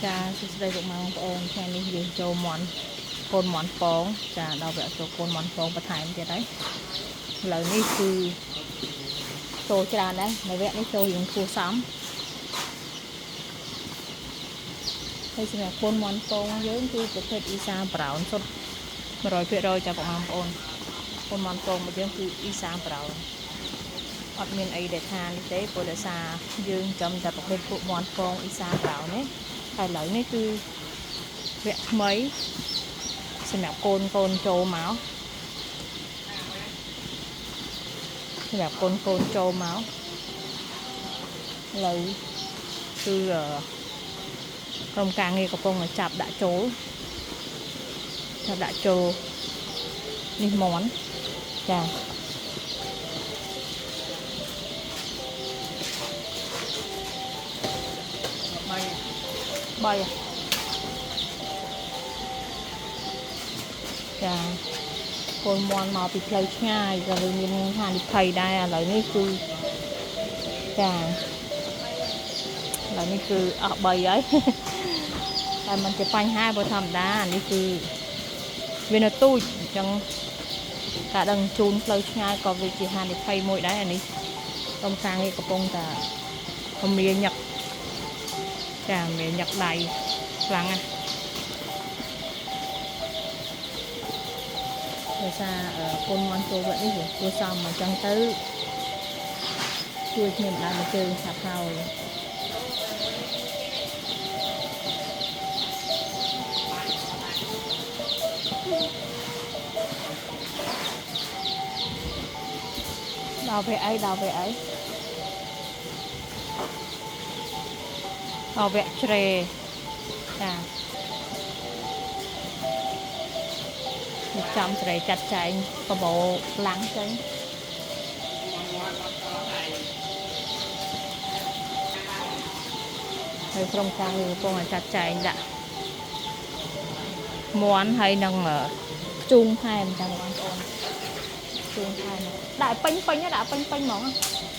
ចាសួស្តីពុកម៉ែបងប្អូនថ្ងៃនេះយើងចូលមន់កូនមន់ពងចាដល់វគ្គចូលកូនមន់ពងបន្ថែមទៀតហើយឥឡូវនេះគឺចូលច្រើនដែរនៅវគ្គនេះចូលរៀងគួរសមហើយសម្រាប់កូនមន់ពងយើងគឺប្រភេទអ៊ីសា brown សុទ្ធ100%ចាពុកម៉ែបងប្អូនកូនមន់ពងរបស់យើងគឺអ៊ីសា brown អត់មានអីដែលថានេះទេព្រោះដោយសារយើងចាំតែប្រភេទពួកមន់ពងអ៊ីសា brown នេះហើយឥឡូវនេះគឺវគ្គថ្មីសម្រាប់កូនកូនចូលមកសម្រាប់កូនកូនចូលមកឥឡូវគឺអឺក្រុមការងារកំពុងតែចាប់ដាក់ចូលចាប់ដាក់ចូលនេះមន់ចា បីចាកូនមន់មកពីផ្លូវឆ្ងាយក៏វាមានហានិភ័យដែរឥឡូវនេះគឺចាឥឡូវនេះគឺអស់3ហើយ តែมันជាបញ្ហាព្រោះធម្មតាអានេះគឺវានៅទូចអញ្ចឹងការដឹងជូនផ្លូវឆ្ងាយក៏វាជាហានិភ័យមួយដែរអានេះក្រុមការងារកំពុងតែពមាញឹកចាមានញឹកដៃខ្លាំងណាស់ ដោយសារអឺកូនមន់ចូលវត្តនេះវាគួរសមអញ្ចឹងទៅជួយគ្នាម្ដងមួយជើងឆាប់ហើយដល់ពេលអីដល់ពេលអីដល់វគ្គជ្រេចានេះចំស្រែចាត់ចែងប្រមូលឡាំងចេញហើយក្រុមការងារកំពុងតែចាត់ចែងដាក់មន់ហើយនឹងអឺខ្ជូងថែមចាំបងប្អូនខ្ជូងថែមដាក់ឲ្យពេញពេញណាដាក់ឲ្យពេញពេញហ្មងណា